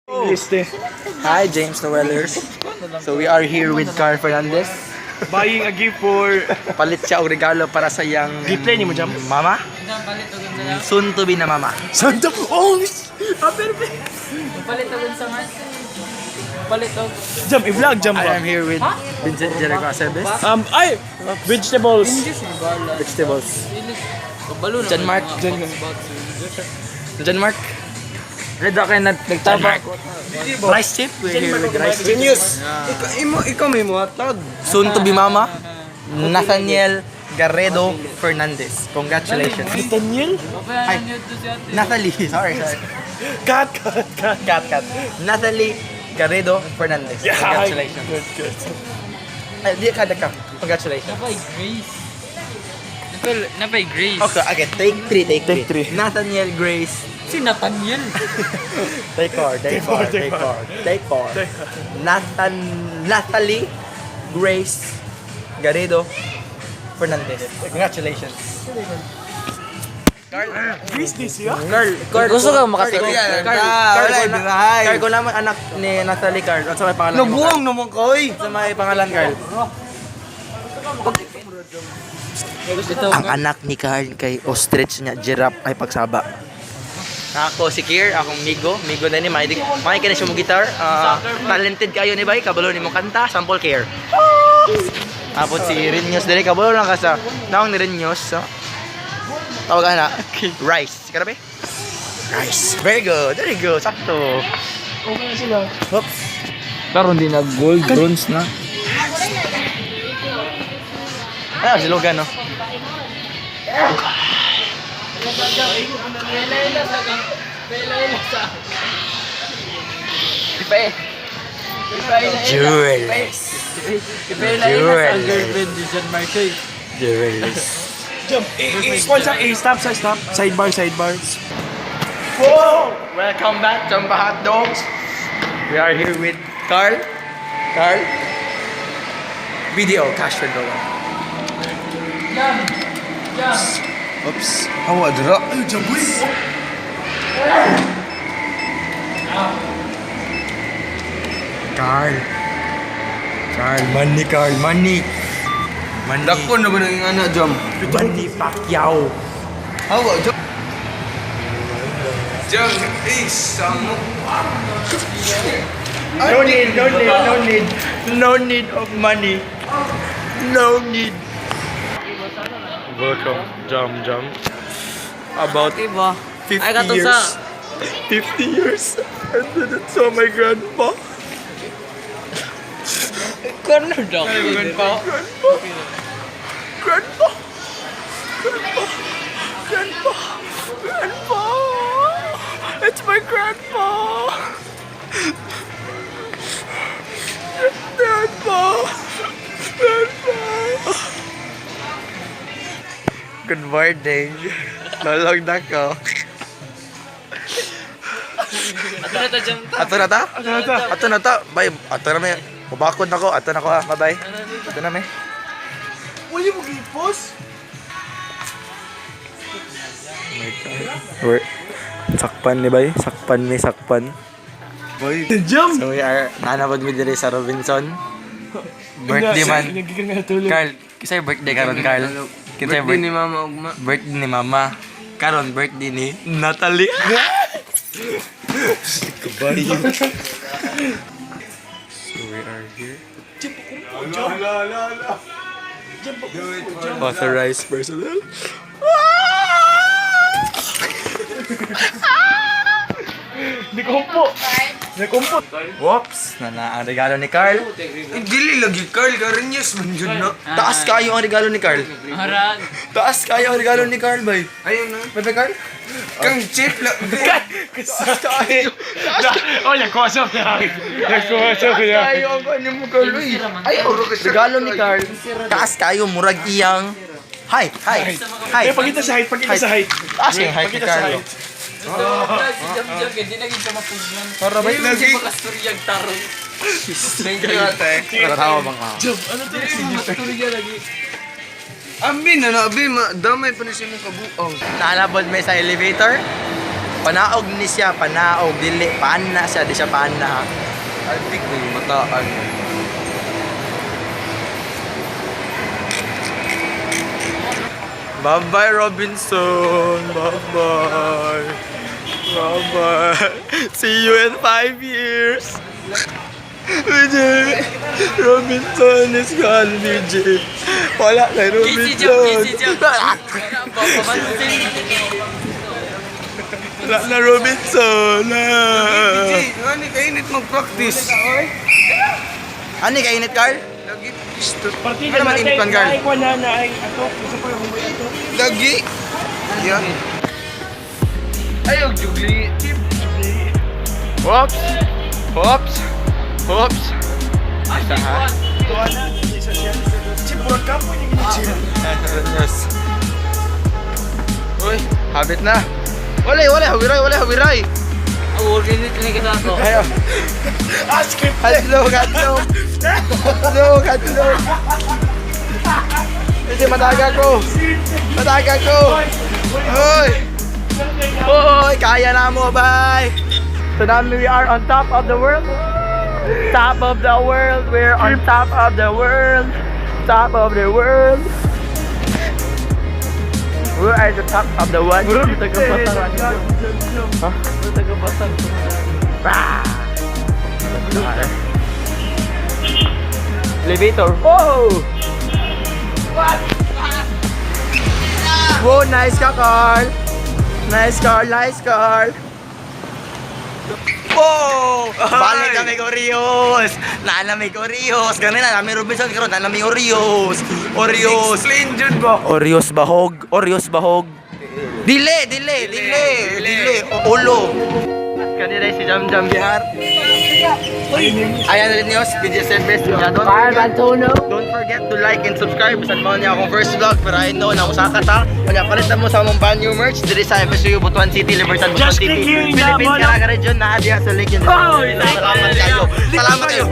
Liste. Hi, James Noellers. So we are here with Carl Fernandez. Buying a gift for Palit siya og regalo para sa iyang Giplay ni mo, Jam? mama. Soon to be na mama. Santa. Oh! Ah, perfect. Palit og unsa man? Palit og Jam, i-vlog jam I ba? am here with Vincent Jericho Aceves. Ay! Vegetables. bala. Vegetables. Kabalo na. John Mark. John Mark. Redo kayo nagtaba. Rice chip. We're here with rice chip. Genius! Ikaw, imo, ikaw may muhatag. Soon to be mama. Nathaniel Garredo Fernandez. Congratulations. Daniel? Ay. Natalie. Sorry, sorry. Cut, cut, cut. Cut, cut. Natalie Garrido Fernandez. Yeah. Congratulations. Good, good. Ay, di ka, ka. Congratulations. Napay Grace. Napay Grace. Okay, okay. Take three, take three. Take three. Nathaniel Grace. Si Nathaniel. Take four, take four, take four, take four. Natalie Grace Garrido Fernandez. Congratulations. Carl, Grace this, yeah? Carl, Carl, Gusto ka makatulog? Carl, Carl, Wala, Carl, dirahay. Carl, kung naman anak ni Natalie, Carl. Ano sa may pangalan? Mo, Carl? Nabuang naman ko, oy! Sa may pangalan, Carl? Ito. Ang anak ni Carl kay ostrich niya, giraffe ay pagsaba. Ako si Kier, akong Migo. Migo na ni, may may na siya mo gitar. Ah, talented kayo ni bay, kabalo ni mo kanta, sample Kier. Tapos si Renyos dili kabalo lang ka sa naong ni Renyos. So, tawag na Rice. Karabe? Rice. Very good. Very good. Sakto. Okay na sila. Oops. Pero hindi na gold, bronze na. Ano si Logan, no? Jewelers. Ipailaila sa girlfriend ni John Mark. Eh. Jewelers. Jam, sponsor, stop, stop, stop. Sidebar, sidebar. Welcome back, Jumpa Hot Dogs. We are here with Carl. Carl. Video cash for Goa. Oops. Hawa, dira. Ay, jam, uy. Carl. Carl, money, Carl, money. Money. Dako na ba nang anak, Jam? Money Pacquiao. Hawa, Jam. Jam, eh, samo. No need, no need, no need. No need of money. No need. Welcome, Jam Jam. About Iba. 50 Ay, katong years. sa- 50 years. And then it saw my grandpa. Corner dog. Grandpa. Grandpa. Grandpa. Grandpa. Grandpa. It's my grandpa. Grandpa. Grandpa. Good morning. Lolog na ko. Ato na ta jam. Ato na ta? Ato na ta. Ato na ta. Bye. Ato na may. Mubakod na ko. Ato na ko ha. Bye-bye. Ato na may. Wala mo gipos? My God. We're sakpan ni bay. Sakpan may sakpan. Boy. Jam! So we are nanabod mi diri sa Robinson. Birthday man. Nagiging nga natulog. Carl, kisay birthday karon Carl? Kinsay Birthday ni Mama Ugma. Birthday ni Mama. Karon birthday ni Natalie. So we are here. Authorized personnel. Hindi ko humpo. Hindi ko humpo. Whoops! Nana ang regalo ni Carl. Eh, dili lagi, Carl. Karanyas man yun na. Taas kayo ang regalo ni Carl. Haran. Taas kayo ang regalo ni Carl, bay. Ayun na. Bebe Carl? Kang chip lang. Taas kayo. Oh, nagkuha siya. Nagkuha siya. Kayo ang ano mo, Carl. Uy. Ay, oro ka siya. Regalo ni Carl. Taas kayo, murag iyang. Hi, hi, hi. Eh, pagkita sa height, pagkita sa height. Taas yung height ni Pagkita sa Carl. height. Si Jam Jam, hindi naging siya mapugnan. Para ba? Hindi siya makasturyag tarong. Thank you, ate. Tawa bang ka? Jam, ano to? Hindi mo masturya lagi. Abi na na, abi. Damay pa na siya mong kabuang. Naalabod may sa elevator. Panaog ni siya, panaog dili pana siya, di siya pana. Adik ng bataan. Bye-bye, Robinson. Bye-bye. Bye-bye. See you in 5 years. BJ. Robinson is gone, BJ. Wala na Robinson. Wala na Robinson. BJ, ano kainit mag-practice? Ano kainit, Carl? Lagi isto. Partida Ano man init man, Carl? Ay, na na ay ato. Gusto ko yung humoy ato. Lagi. Yeah. Ayaw, jugli. Oops. Oops. Oops. Isa ha? Isa siya. Si Burag Kampo yung ginigil. Yes. Uy, habit na. Wala, wala, hawiray, wala, hawiray. Oh, rinit na kita ako. Ayaw. Ah, script. Hadlog, hadlog. Hadlog, hadlog. Hindi, mataga ko. Mataga ko. Hoy. Hoy, kaya na mo, bye. So now we are on top of the world. Top of the world. We're on top of the world. Top of the world. We are the top of the world. Taga-batang. Huh? Taga-batang. Ah! Elevator. Whoa! Whoa, nice ka, Carl. Nice, Carl. Nice, Carl. Whoa! Balik kami ko Oreos! Naalamig Oreos! Ganun na, namin Robinson karon, naalamig Oreos! Oreos! Explain jud ba? Oreos bahog, Oreos bahog. Dili, dili, dili, dili, ulo. Kanina si Jam Jam Bihar. Ayan rin news, PG Service. Don't forget to like and subscribe. Bisan mo niya akong first vlog, pero I know na usaka ta. Kanya palit na mo sa among brand new merch diri sa FSU Butuan City, Libertad Butuan Just City. click here in the Philippines, bottom. Caraga Region, naa diha sa link. Salamat kayo. Salamat kayo.